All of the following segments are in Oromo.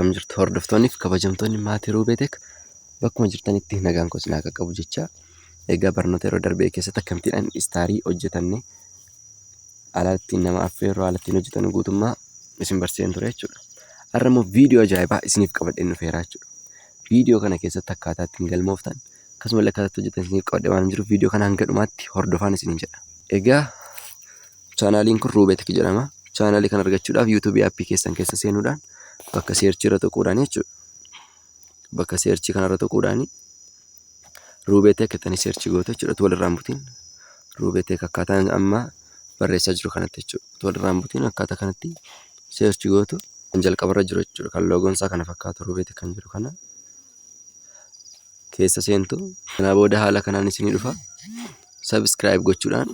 Akkam jirtu hordoftoonni fi kabajamtoonni maatii Ruubeetek bakkuma jirtanitti nagaan koo isin haa qaqqabu jecha egaa barnoota yeroo darbee keessatti akkamittiidhaan istaarii hojjetanne haala ittiin nama affeerru haala ittiin hojjetannu guutummaa isin barsiiseen ture jechuudha. Har'a immoo viidiyoo ajaa'ibaa isiniif qabadheen dhufeera jechuudha. Viidiyoo kana keessatti akkaataa ittiin galmooftan akkasumallee akkaataa itti hojjetan isiniif qabadhee waan jiruuf viidiyoo kana hanga dhumaatti hordofaan isiniin jedha. Egaa Chaanaaliin kun Ruubetik jedhama. Chaanaalii kana argachuudhaaf YouTube aappii keessan keessa seenuudhaan bakka seerchii irra tuquudhaan jechuudha. Bakka seerchii kanarra tuquudhaan Ruubetek jettanii seerchii gootu jechuudha. Utuu walirraa hin butiin Ruubetek akkaataa amma barreessaa jiru kanatti jechuudha. Utuu walirraa hin butiin akkaataa kanatti seerchii gootu kan jalqabarra jiru jechuudha. Kan loogoon isaa kana fakkaatu Ruubetek kan jedhu kana keessa seentu. Kanaa booda haala kanaan isinii dhufa. Subscribe gochuudhaan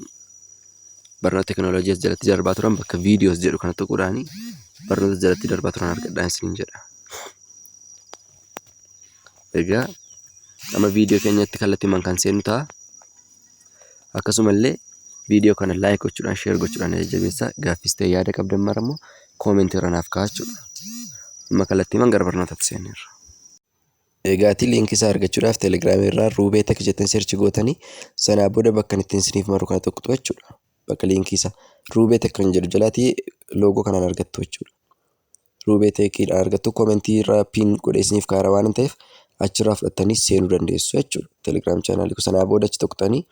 barnoota teekinooloojii as jalatti darbaa turan bakka viidiyoos jedhu kana tuquudhaan barnoota jalatti darbaa turan argadhaan isiniin jedha. Egaa amma viidiyoo keenyatti kallattiimaan kan seennu ta'a. Akkasumallee viidiyoo kana laayik gochuudhaan sheer gochuudhaan na jajjabeessaa. Gaaffis ta'e yaada qabdan mara immoo koomentii irra naaf kaa'aa jechuudha. Amma kallattiimaan gara barnootaatti seenneerra. Eegaatii link isaa argachuudhaaf Telegram irraa Ruubee Tech jettanii search gootanii sanaa booda bakka ittiin isiniif maru kana tuqxu jechuudha. Bakka liinkii isaa Ruubee Tech kan jedhu jalaatii loogoo kanaan argattu jechuudha. Ruubee Techiidhaan argattu koomentii irraa pin godhee isiniif kaara waan ta'eef achirraa fudhattanii seenuu dandeessu jechuudha. Telegram chaanaalii sanaa booda achi tuqxanii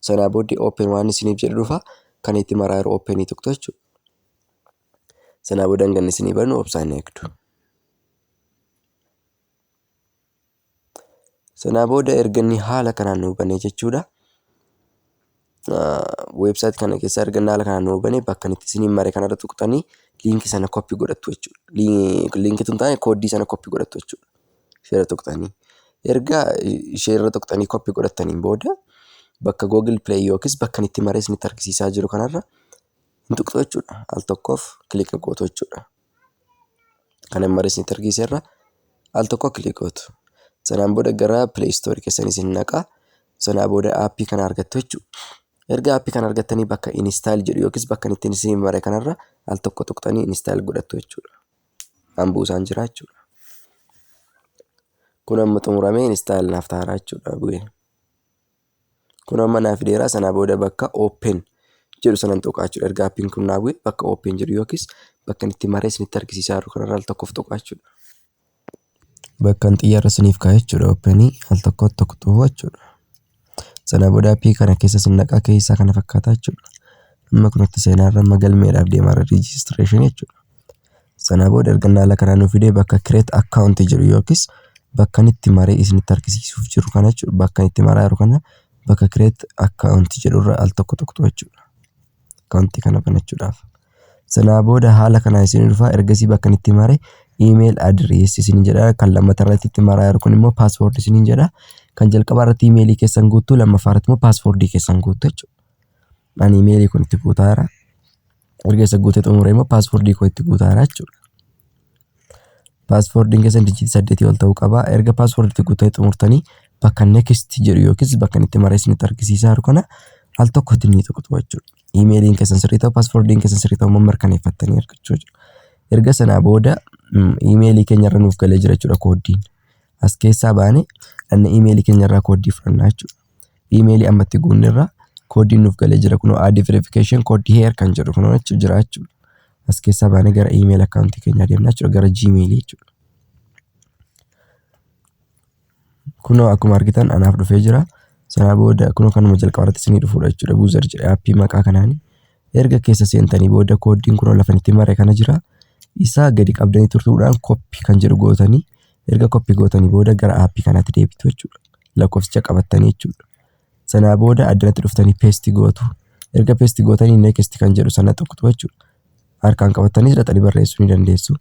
sanaa booddee open waan isiniif jedhu dhufa kan itti maraa yeroo openii tuqxu jechuudha. Sanaa booda hanga inni isinii banu obsaan eegdu. Sanaa booda erga inni haala kanaan nuu banee jechuudha. Weebsaayit kana keessa erga inni haala kanaan nuu banee bakka itti isiniin mare kanarra tuqxanii liinkii sana koppii godhattu jechuudha. Liinkii tun taane kooddii sana koppii godhattu jechuudha. Isheerra tuqxanii. Erga isheerra tuqxanii koppii godhattaniin booda bakka Google Play yookiis bakka itti maree isinitti argisiisaa jiru kanarra hin tuqxu jechuudha. Al tokkoof kilik gootu jechuudha. Kana maree isinitti argisiiseerra al tokko kilik gootu. Sanaan booda gara Play Store keessanii isin naqa. Sanaa booda aappii kana argattu jechuudha. Erga aappii kana argattanii bakka install jedhu yookiis bakka ittiin isin mare kanarra al tokko tuqxanii install godhattu jechuudha. An buusaan jira jechuudha. Kun amma xumuramee install naaf ta'aara jechuudha bu'ee. Kun amma naa fideera sanaa booda bakka open jedhu sanan tuqaa jechuudha. Erga appiin kun naa bu'e bakka open jedhu yookiis bakka itti maree isinitti argisiisaa jiru kanarra al tokkoof tuqaa jechuudha. Bakka xiyyaarra isiniif kaa'e jechuudha openii al tokko tuqxuu jechuudha. Sana booda appii kana keessa isin naqaa keessaa kana fakkaata jechuudha. Amma kun itti seenaa irra amma galmeedhaaf deemaa irra registration jechuudha. Sana booda erga inni haala kanaan nu fidee bakka create account jedhu yookiis bakka inni itti maree isinitti argisiisuuf jiru kana jechuudha. Bakka inni itti maraa jiru kana bakka create account jedhu irra al tokko tuqxu jechuudha. Akkaawuntii kana banachuudhaaf. Sanaa booda haala kanaan isin dhufa ergasii bakka inni itti mare email address isin jedha kan lammataa irratti itti maraa jiru kun immoo password isin jedha. Kan jalqabaa irratti emailii keessan guuttu lammaffaa irratti immoo passwordii keessan guuttu jechuudha. Ani emailii kun itti guutaa jira. Erga isa guutee xumuree immoo paaswoordii koo itti guutaa jira jechuudha. Paaswoordiin keessan dijiitii saddeetii ol ta'uu qaba. Erga paaswoordii itti guutanii xumurtanii bakka next jedhu yookiis bakka itti maree isinitti argisiisaa jiru kana al tokkotti ni tuqxu jechuudha. Iimeeliin keessan sirrii ta'uu paaswoordiin keessan sirrii ta'uu immoo mirkaneeffattanii argachuu jechuudha. Erga sanaa booda iimeelii keenya irra nuuf galee jira jechuudha kooddiin. As keessaa baanee dhanna iimeelii keenya irraa kooddii fudhannaa jechuudha. Iimeelii amma itti guunne irraa kooddiin nuuf galee jira kunoo add verification code here kan jedhu kunoo achi jira jechuudha. As keessaa baanee gara iimeeli akkaawuntii keenyaa deemna jechuudha gara Gmail jechuudha. Kunoo akkuma argitan anaaf dhufee jira. Sanaa booda kunoo kanuma jalqaba irratti isinii dhufuudha jechuudha. Buuzer jedhe aappii maqaa kanaani. Erga keessa seentanii booda kooddiin kunoo lafa itti mare kana jira. Isaa gadi qabdanii turtuudhaan koppi kan jedhu gootanii erga koppi gootanii booda gara aappii kanaatti deebitu jechuudha. Lakkoofsicha qabattanii jechuudha. Sanaa booda addanatti dhuftanii peesti gootu. Erga peesti gootanii next kan jedhu sana tuqxu jechuudha. Harkaan qabattanii hidhatanii barreessuu ni dandeessu.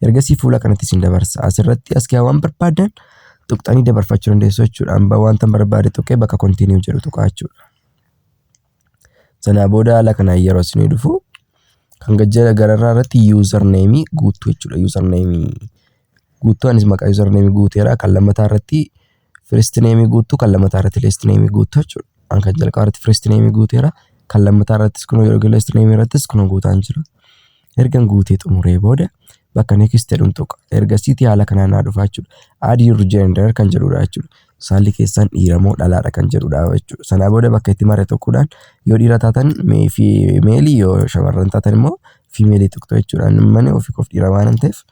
Ergasii fuula kanatti isin dabarsa. Asirratti as keessaa waan barbaadan tuqxanii dabarfachuu dandeessu jechuudha. Amma wanta barbaade tuqee bakka continue jedhu tuqaa jechuudha. Sanaa booda haala kanaan yeroo isinii dhufu kan gajjala gararraa irratti user name guuttu jechuudha. User name guuttu anis maqaa user name guuteera. Kan lammataa irratti first name guuttu kan lammataa irratti last name guuttu jechuudha. An kan jalqabaa irratti first name guuteera. Kan lammataa irrattis kunoo yeroo last name irrattis kunoo guutaan jira. Ergan guutee xumuree booda Bakka next jedhuun tuqa. Ergasiitii haala kanaan naa dhufa jechuudha. Add your gender kan jedhudha jechuudha. Saalli keessan dhiira moo dhalaadha kan jedhudha jechuudha. Sanaa booda bakka itti mare tuquudhaan yoo dhiira taatan male, yoo shamarran taatan immoo female tuqxu jechuudha. Mani ofii koof dhiira waan ta'eef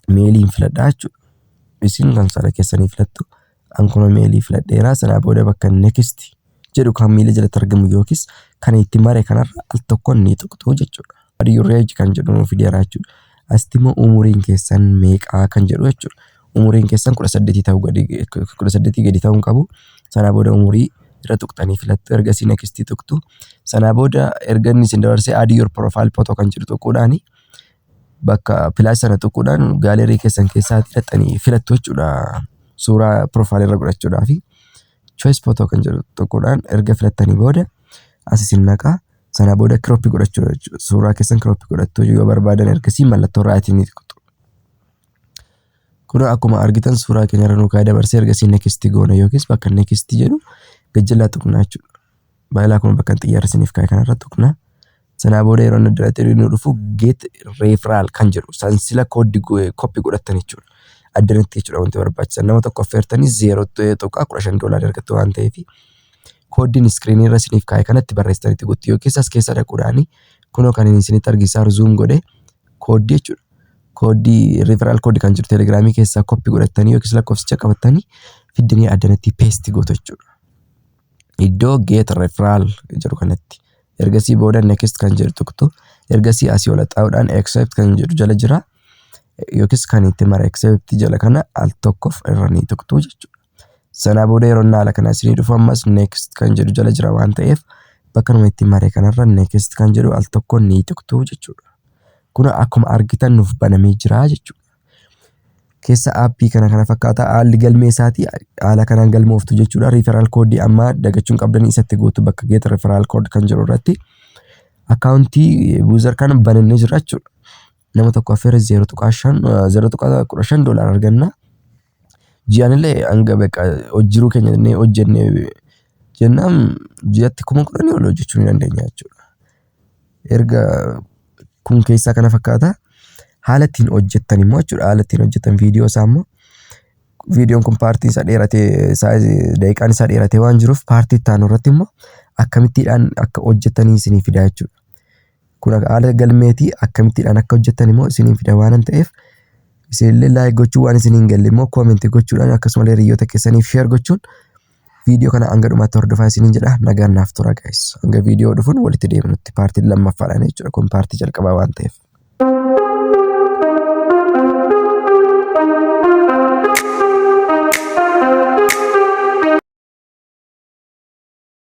maleiin filadhaa jechuudha. Isin kan saala keessanii filattu. An kun male filadheera. Sanaa booda bakka next jedhu kan miila jalatti argamu yookiis kan itti mare kanarra al tokkoon ni tuqxu jechuudha. Add your age kan jedhu nuuf fideera jechuudha. Asitti immoo umuriin keessan meeqaa kan jedhu jechuudha. Umuriin keessan 18 ta'uu gadi, 18 gadi ta'uu hin qabu. Sanaa booda umurii irra tuqxanii filattu. Ergasii next tuqxu. Sanaa booda erga inni isin dabarsee add your profile photo kan jedhu tuquudhaani bakka plus sana tuquudhaan gallery keessan keessaa filattanii filattu jechuudha. Suuraa profile irra godhachuudhaafi choose photo kan jedhu tuquudhaan erga filattanii booda as isin naqaa. Sanaa booda crop godhachuu jechuudha. Suuraa keessan crop godhattu yoo barbaadan, ergasii mallattoo right ni tuqxu. Kun akkuma argitan suuraa keenya irra nu kaa'ee dabarsee, ergasii next goona yookiis bakka next jedhu gajjallaa tuqnaa jechuudha. Baay'ilaa kun bakka xiyyaara isiniif kaa'e kanarra tuqnaa. Sanaa booda yeroo inni adda nu dhufu get referral kan jedhu sansila code copy godhattan jechuudha. Addanatti jechuudha wanti barbaachisan nama tokko affeertanii 0.15 doolaarii argattu waan ta'eef, kooddiin screen irra isiniif kaa'e kanatti barreessitanitti guutu yookiis as keessa dhaquudhaani kunoo kan inni isinitti argisaa zoom godhe kooddii jechuudha. Kooddii referral code kan jiru teelegiraamii keessaa copy godhattanii yookiis lakkoofsicha qabattanii fiddanii addanatti paste gootu jechuudha. Iddoo get referral jedhu kanatti. Ergasii booda next kan jedhu tuqxu. Ergasii asii ol xaa'uudhaan accept kan jedhu jala jira. Yookiis kan itti mara accept jala kana al tokkoof irra ni tuqxu jechuudha. Sanaa booda yeroo inni haala kana isinii dhufu ammas next kan jedhu jala jira waan ta'eef, bakka numa itti mare kanarra next kan jedhu al tokko ni tuqxu jechuudha. Kun akkuma argitan nuuf banamee jira jechuudha. Keessa aappii kana kana fakkaata, haalli galmee isaatii haala kanaan galmooftu jechuudha. Referral code amma dagachuun qabdanii isatti guutu bakka get referral code kan jedhu irratti akkaawuntii Buuzar kana banannee jira jechuudha. Nama tokko affeera 0.5, 0.15 doolaara arganna. Ji'aan illee hanga bakka hojjiruu keenya jennee hojjennee jennaan ji'atti 10,000 ol hojjechuu ni dandeenya jechuudha. Erga kun keessaa kana fakkaata. Haala ittiin hojjettan immoo jechuudha. Haala ittiin hojjettan viidiyoo isaa immoo, viidiyoon kun paartiin isaa dheeratee, daqiiqaan isaa dheeratee waan jiruuf, paartii itti aanu irratti immoo akkamittiidhaan akka hojjettanii isinii fida jechuudha. Kun haala galmeetii akkamittiidhaan akka hojjettan immoo isinii fida waan ta'eef, isinillee like gochuu, waan isinii hin galle immoo comment gochuudhaan, akkasumallee hiriyoota keessaniif share gochuun viidiyoo kana hanga dhumaatti hordofaa isiniin jedha. Nagaan naaf tura guys. Hanga viidiyoo dhufuun walitti deemnutti, paartii lammaffaadhaan jechuudha. Kun paartii jalqabaa waan ta'eef.